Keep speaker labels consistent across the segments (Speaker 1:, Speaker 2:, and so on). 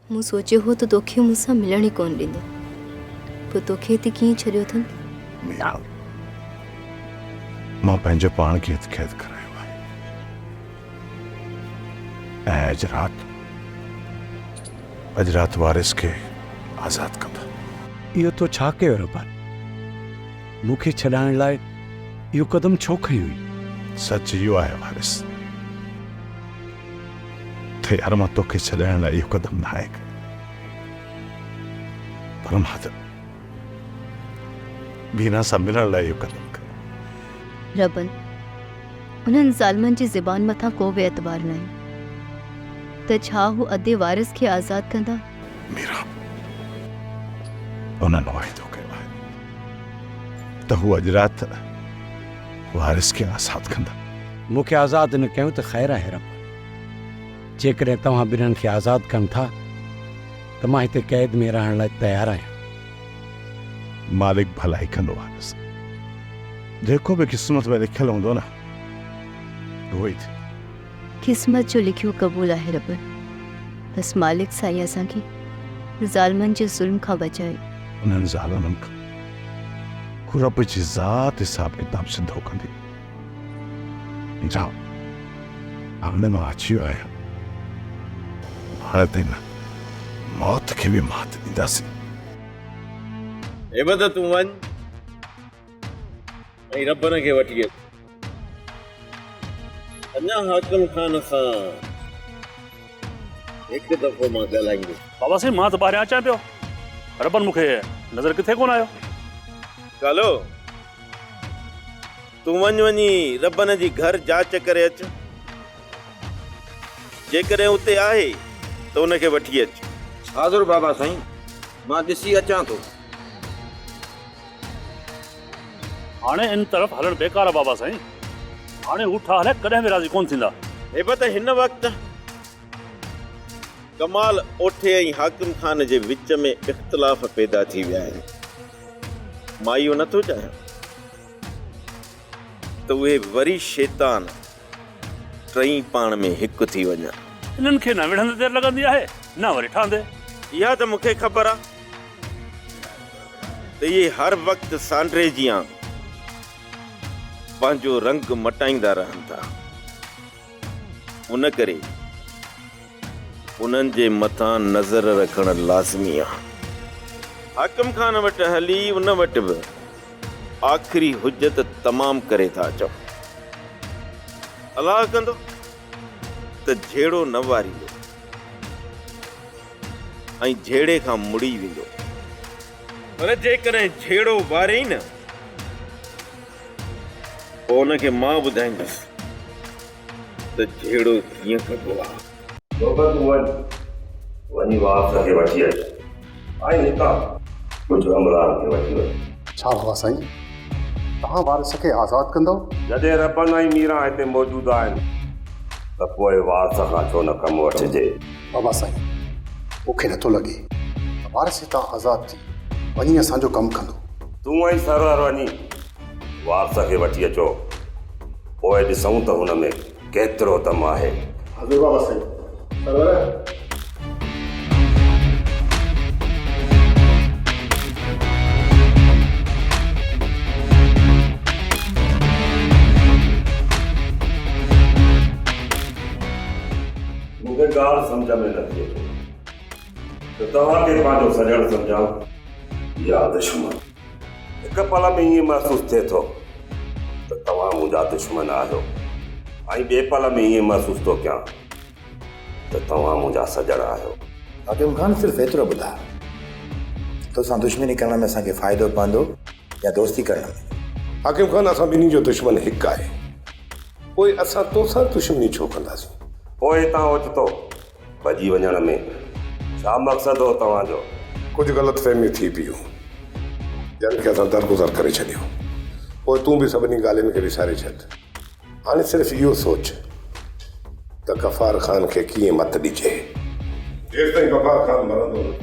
Speaker 1: مون سوچيو هو ته توکي مون سان ملڻ ئي ڪونه ڏيندو. پوء توکي هتي ڪيئن ڇڏيو اٿن؟
Speaker 2: ميران، مان پنهنجو پاڻ کي هت قيد ڪرايو آهي ۽ اڄ رات، اڄ رات وارث کي آزاد ڪندا.
Speaker 3: اهو تو ڇا ڪيو ربان؟ مون کي ڇڏائڻ لاء اهو قدم ڇو کنيوئي؟
Speaker 2: سچ اهو آهي وارث ته يار مان توکي ڇڏائڻ لاء اهو قدم ناهي کنيو پر مان ته بينا سان ملڻ لاء اهو قدم کنيو.
Speaker 1: ربن، انهن ظالمن جي زبان مٿان ڪو به اعتبار ناهي ته ڇا هو ادي وارث کي آزاد ڪندا؟
Speaker 2: ميرا، انهن واعدو ڪيو آهي ته هو اڄ رات وارث کي آزاد ڪندا.
Speaker 3: مون کي آزاد نه ڪيو ته خير آهي رب. جيڪڏهن توهان ٻنهن کي آزاد ڪن ٿا ته مان هتي قيد ۾ رهڻ لاء تيار آهيان.
Speaker 2: مالڪ ڀلائي ڪندو وارث. جيڪو به قسمت ۾ لکيل هوندو نه اهو ئي ٿيندو.
Speaker 1: قسمت جو لکيو قبول آهي رب. بس مالڪ سائين اسان کي ظالمن جي ظلم کان بچائي.
Speaker 2: انهن ظالمن کان رب جي ذات حساب ڪتاب سڌو ڪندي. جا هاڻي مان اچي ويو آهيان. هاڻي ته هن موت کي به مات ڏينداسين.
Speaker 4: هيبت تون وڃ ۽ ربن کي وٺي اچ. اڃا حاڪم خان سان هڪ دفعو مان ڳالهائيندس.
Speaker 5: بابا سائين مان ته ٻاهريان اچان پيو. ربن مون کي نظر ڪٿي ڪونه آيو.
Speaker 4: ڪالو تون وڃ وڃي ربن جي گهر جاچ ڪري اچ. جيڪڏهن اتي آهي ته ان کي وٺي اچ.
Speaker 6: حاضر بابا سائين، مان ڏسي اچان ٿو.
Speaker 5: هاڻي ان طرف هلڻ بيڪار آ بابا سائين. هاڻي هو ٺاهه لاء ڪڏهن به راضي ڪونه ٿيندا.
Speaker 4: هيبت هن وقت ڪمال اوٺي ۽ حاڪم خان جي وچ ۾ اختلاف پيدا ٿي ويا آهن. مان اهو نٿو چاهيان ته اهي وري شيطان ٽئي پاڻ ۾ هڪ ٿي وڃن.
Speaker 5: انهن کي نه وڙهندي دير لڳندي آهي نه وري ٺهندي.
Speaker 4: اها ته مون کي خبر آ ته اهي هر وقت سانڊري جيان پنهنجو رنگ مٽائيندا رهن ٿا. ان ڪري انهن جي مٿان نظر رکڻ لازمي آ. حاڪم خان وٽ هلي ان وٽ به آخري حجت تمام ڪري ٿا اچون. الله ڪندو ته جهيڙو نه واريندو ۽ جهيڙي کان مڙي ويندو. پر جيڪڏهن جهيڙو واريئي نه پوء ان کي مان ٻڌائيندس ته جهيڙو ڪيئن ڪبو آ.
Speaker 7: بابا تون وڃ، وڃي وارث کي وٺي اچ ۽ هتان ڪجهه عمران کي وٺي وڃ.
Speaker 8: ڇا بابا سائين، توهان وارث کي آزاد ڪندؤ؟
Speaker 7: جڏهن ربن ۽ ميران هتي موجود آهن ته پوء وارث کان ڇو نه ڪم وٺجي؟
Speaker 8: بابا سائين، مون کي نٿو لڳي ته وارث هتان آزاد ٿي وڃي اسان جو ڪم ڪندو.
Speaker 7: تون ۽ سرور وڃي وارث کي وٺي اچو، پوء ڏسون ته هن ۾ ڪيترو دم آهي.
Speaker 8: حاضر بابا سائين. سرور!
Speaker 7: مون کي ڳالهه سمجهه ۾ نٿي اچي ته توهان کي پنهنجو سڄڻ سمجهان يا دشمن. هڪ پل ۾ ائين محسوس ٿئي ٿو ته توهان منهنجا دشمن آهيو ۽ ٻئي پل ۾ ائين محسوس ٿو ڪيان ته توهان منهنجا سڄڻ آهيو.
Speaker 9: حاڪم خان صرف ايترو ٻڌاء ته توسان دشمني ڪرڻ ۾ اسان کي فائدو پوندو يا دوستي ڪرڻ ۾؟
Speaker 10: حاڪم خان اسان ٻنهي جو دشمن هڪ آهي پوء اسان توسان دشمني ڇو ڪنداسين؟
Speaker 7: پوء هتان اوچتو ڀڄي وڃڻ ۾ ڇا مقصد هو توهان جو؟
Speaker 10: ڪجهه غلط فهميون ٿي پيون، جن کي اسان درگذر ڪري ڇڏيو. پوء تون به سڀني ڳالهين کي وساري ڇڏ. هاڻي صرف اهو سوچ ته غفار خان کي ڪيئن مت ڏجي. جيستائين غفار خان مرندو نه،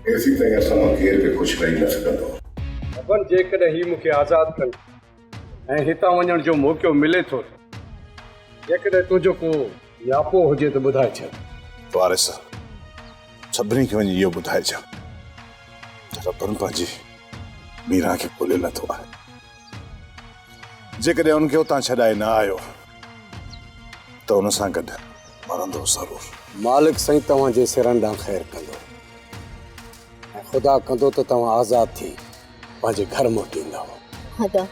Speaker 10: ايسيتائين اسان مان ڪير به خوش رهي نه سگهندو.
Speaker 11: ابن جيڪڏهن هي مون کي آزاد ڪن ۽ هتان وڃڻ جو موقعو ملي ٿو ته جيڪڏهن تنهنجو ڪو نياپو هجي ته ٻڌائي ڇڏ.
Speaker 2: وارث! سڀني کي وڃي اهو ٻڌائجان ته ربن پنهنجي ميران کي ڳولي لڌو آهي. جيڪڏهن ان کي اتان ڇڏائي نه آيو ته ان سان گڏ مرندو ضرور.
Speaker 3: مالڪ سائين توهان جي سرن ڏانهن خير ڪندو ۽ خدا ڪندو ته توهان آزاد ٿي پنهنجي گهر موٽي ايندؤ.
Speaker 1: ادا،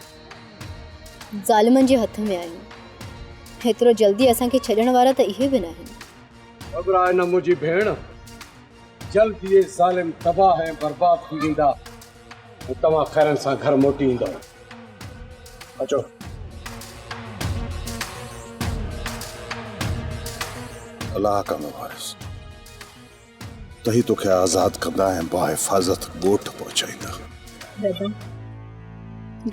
Speaker 1: ظالمن جي هٿ ۾ آهيون. هيترو جلدي اسان کي ڇڏڻ وارا ته اهي به ناهن.
Speaker 11: گهٻراء نه منهنجي ڀيڻ، جلد اهي ظالم تباهه ۽ برباد ٿي ويندا ۽ توهان خيرن سان گهر موٽي ايندؤ. اچو.
Speaker 2: الله ڪندو وارث ته هي توکي آزاد ڪندا ۽ باحفاظت ڳوٺ پهچائيندا.
Speaker 1: ربن،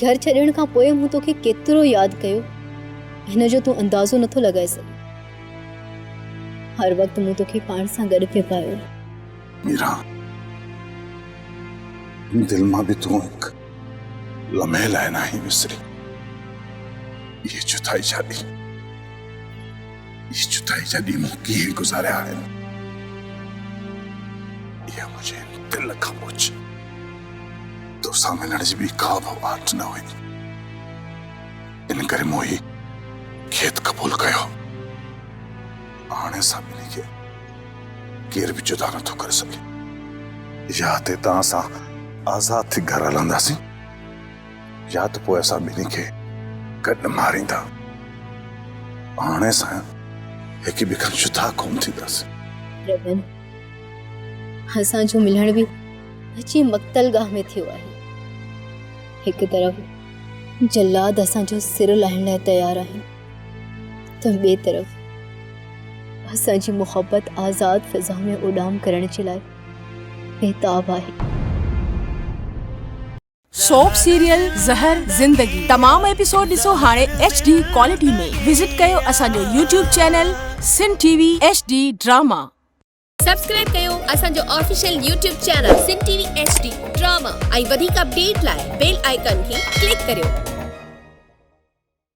Speaker 1: گهر ڇڏڻ کان پوء مون توکي ڪيترو ياد ڪيو، ان جو تون اندازو نٿو لڳائي سگهين. هر وقت مون توکي پاڻ سان گڏ پئي پايو.
Speaker 2: ميران، دل مان به تون هڪ لمحي لاء ناهين وسري. اهي جدائي جا ڏينهن، اهي جدائي جا ڏينهن مون ڪيئن گذاريا آهن، اها منهنجي دل کان پڇ. توسان ملڻ جي ٻي ڪا به واٽ نه هئي، ان ڪري مون هي کيت قبول ڪيو. هاڻي اسان ٻنهي کي ڪير به جدا نٿو ڪري سگهي. يا ته هتان اسان آزاد ٿي گهر هلنداسين يا ته پوء اسان ٻنهي کي گڏ ماريندا. هاڻي اسان هڪ ٻئي کان جدا ڪونه ٿينداسين.
Speaker 1: ربن، اسان جو ملڻ به اچي مقتل گاهه ۾ ٿيو آهي. هڪ طرف جلاد اسان جو سر لاهڻ لاء تيار آهن ته ٻئي طرف اسان جي محبت آزاد فضا ۾ اڏام ڪرڻ جي لاء بيتاب آهي.
Speaker 12: سوپ سيريل زهر زندگي تمام ايپيسوڊ ڏسو هاڻي ايڇ ڊي ڪوالٽي ۾ وزٽ ڪيو اسان جو YouTube channel Sindh T V H D drama.
Speaker 13: Subscribe ڪيو اسان جو official YouTube channel Sindh T V H D drama ۽ وڌيڪ اپڊيٽ لاء بيل آئيڪان کي ڪلڪ ڪريو.